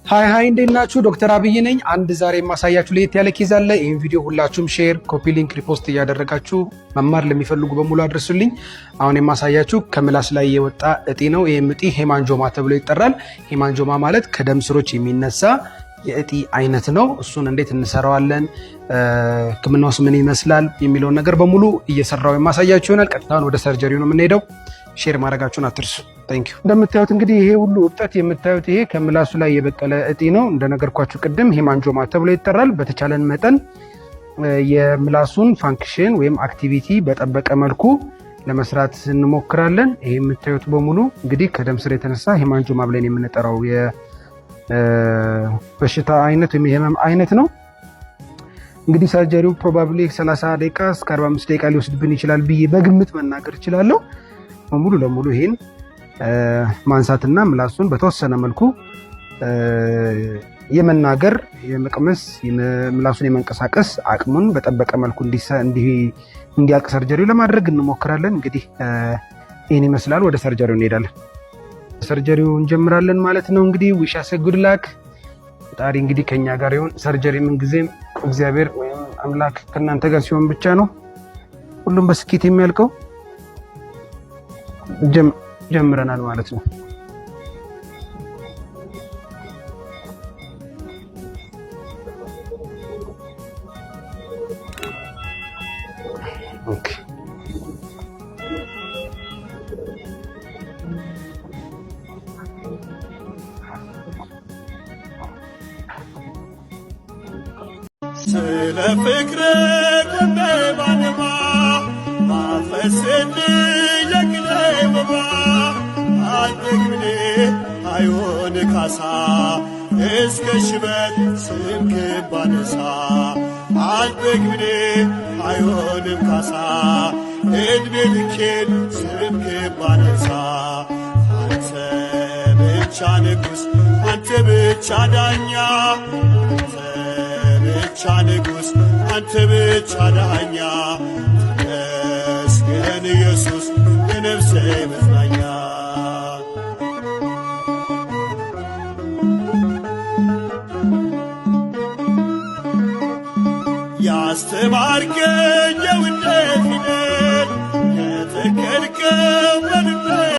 Hi hi፣ እንዴት ናችሁ? ዶክተር አብይ ነኝ። አንድ ዛሬ የማሳያችሁ ለየት ያለ case አለ። ይህን ቪዲዮ ሁላችሁም share፣ copy link፣ repost እያደረጋችሁ መማር ለሚፈልጉ በሙሉ አድርሱልኝ። አሁን የማሳያችሁ ከምላስ ላይ የወጣ እጢ ነው። ይህም እጢ hemangioma ተብሎ ይጠራል። Hemangioma ማለት ከደም ስሮች የሚነሳ የእጢ አይነት ነው። እሱን እንዴት እንሰራዋለን፣ ሕክምናውስ ምን ይመስላል የሚለውን ነገር በሙሉ እየሰራው የማሳያችሁ ይሆናል። ቀጥታውን ወደ surgery ው ነው የምንሄደው። Share ማድረጋችሁን አትርሱ። Thank you። እንደምታዩት እንግዲህ ይሄ ሁሉ እብጠት የምታዩት ይሄ ከምላሱ ላይ የበቀለ እጢ ነው። እንደነገርኳችሁ ቅድም hemangioma ተብሎ ይጠራል። በተቻለን መጠን የምላሱን function ወይም activity በጠበቀ መልኩ ለመስራት እንሞክራለን። ይሄ የምታዩት በሙሉ እንግዲህ ከደም ስር የተነሳ hemangioma ብለን የምንጠራው የበሽታ አይነት ወይም የህመም አይነት ነው። እንግዲህ surgery ው probably 30 ደቂቃ እስከ 45 ደቂቃ ሊወስድብን ይችላል ብዬ በግምት መናገር እችላለሁ። ሙሉ ለሙሉ ይሄን ማንሳትና ምላሱን በተወሰነ መልኩ የመናገር፣ የመቅመስ፣ ምላሱን የመንቀሳቀስ አቅሙን በጠበቀ መልኩ እንዲያልቅ surgery ው ለማድረግ እንሞክራለን። እንግዲህ ይህን ይመስላል። ወደ surgery ው እንሄዳለን። Surgery ው እንጀምራለን ማለት ነው። እንግዲህ wish us good luck። ፈጣሪ እንግዲህ ከኛ ጋር ይሁን። Surgery ምን ጊዜም እግዚአብሔር ወይም አምላክ ከእናንተ ጋር ሲሆን ብቻ ነው ሁሉም በስኬት የሚያልቀው። ጀምረናል ማለት ነው። Okay። ስለ ፍቅር ቆሜ ባንባ ማፈስል የቅኔ ወባ አልጠግብኔ አይሆን ካሳ እስከ ሽበት ስምክን ባነሳ አልጠግብኔ አይሆንም ካሳ እድሜ ልኬን ስምክን ባነሳ አንተ ብቻ ንጉሥ፣ አንተ ብቻ ዳኛ፣ አንተ ብቻ ንጉሥ፣ አንተ ብቻ ዳኛ፣ ተመስገን ኢየሱስ የነፍሴ መጽናኛ። ያስተማርከኝ የውዴ ፊደል የተከልከው